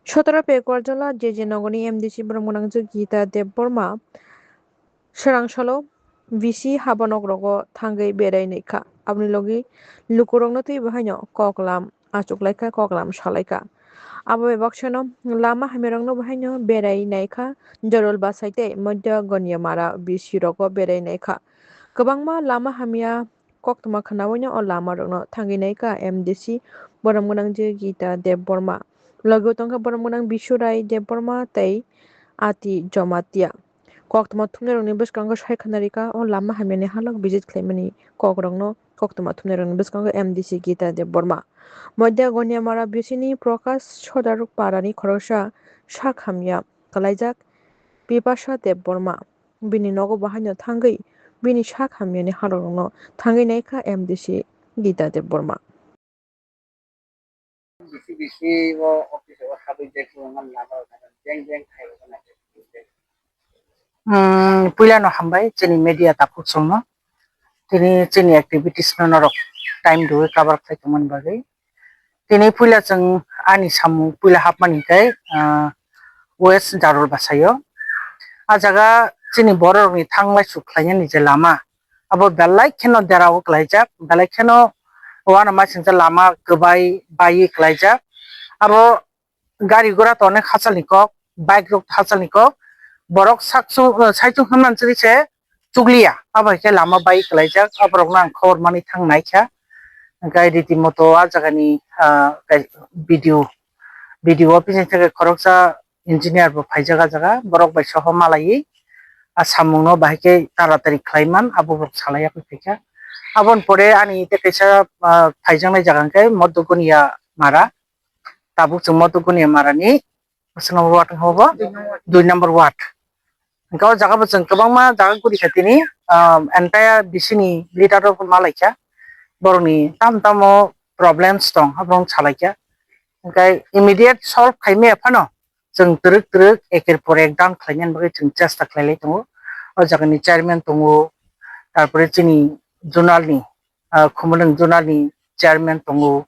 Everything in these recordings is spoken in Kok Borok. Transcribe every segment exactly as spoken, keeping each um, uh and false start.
Sotoro Pekuarjala J J Nogorni M D C boromgwnang Gita Debbarma swrang salo bisi habanokrogo thangwi berai naikha. Aboni logi lukurokno twibo haino koklam achuklaikha, koklam salaikha. Abo bai baksano lama hamyarokno bo haino berai naikha, Jorul Basai tei Madhya Goniamara bisi rogo berai naikha. Kwbangma lama hamya koktwma khwnaui no o lama rokno thangwi naikha M D C boromgwnang Gita Debbarma. Logi tongkha boromgwnang Bishu Rai Debbarma tei Ati Jomatia. Koktwma thumnairokni bwskango sai khwna rikha o lama hamyani halok visit khlaimani kokrokno koktwma thumnairokni bwskango M D C Gita Debbarma. Madhya Goniamara bisini Prakash Sodar parani khoroksa sak hamya kwlaijak Bipasha Debbarma. Bini nogo bo haino thangwi bini sak hamyani halok rokno thangwi naikha M D C Gita Debbarma. Bisi bisi o office o habwi jek wngmani lama rok jeng jeng khai rok na. Hmm, puila no hambai chini media takhuk songno. Tini chini activities no norok time rwui cover khai tongmani bagwi. Tini puila chwng ani samung puila hapmani khe, ah, West Jarul Basaio. A jaga chini borok rokni thanglai suk khlainani je lama, abo belai kheno derao kwlaijak, belai kheno uanama singcha lama kwbai baiwi kwlaijak. Abo gari gura to onek hachalni kok, bike rok hachalni kok, borok saksu, eh, saichung hwnmani chwri se chukliya, abo hai khe lama bai kwlaijak, aborokno ang khobor manwi thang naikha. Hwnkhe riti moto a jagani, ah, kai-, B D O, B D O office ni theke khoroksa engineer bo phaijak a jaga, borok bai soho malaiwi a samungno bahai khe taratari khlaiman abo borok salai yaphaikha. Aboni pore ani tei kaisa, ah, phaijaknai jaga hwnkhe Modogoniya Mara, tabuk chwng Modogoniya Marani bwswk number ward wngkha bo? Dui number ward. Hwnkhe o jaga bo chwng kwbangma jaga guri kha tini, ah, entire bisini leader rok malaikha, borokni tamo tamo problems tong, aborok salaikha. Hwnkhe immediate solve khaimaya phano chwng twrwk twrwk eker por ek dam khlainani bagwi chwng chesta khlailai tongo. O jagani chairman tongo, tarpore chini zonal ni, ah, Khumulwng zonal ni chairman tongo,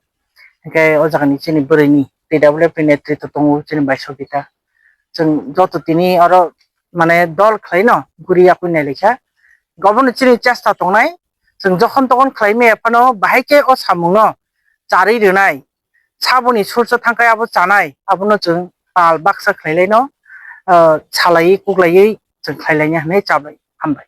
hwnkhe o jagani chini bwrwini T W F ni netritw tongo chini Baisogita. Chwng joto tini oro mane dol khlaino guri yakui nailaikha. Obono chini chesta tongnai, chwng jokhon tokhon khlaimaya phano bahai khe o samungno charwi rwnai, saboni sursa thangkhai abo chanai, abono chwng pal baksa khlailaino, ah, salaiwi kuklaiwi chwng khlailaina hwnwi chabai. Hambai.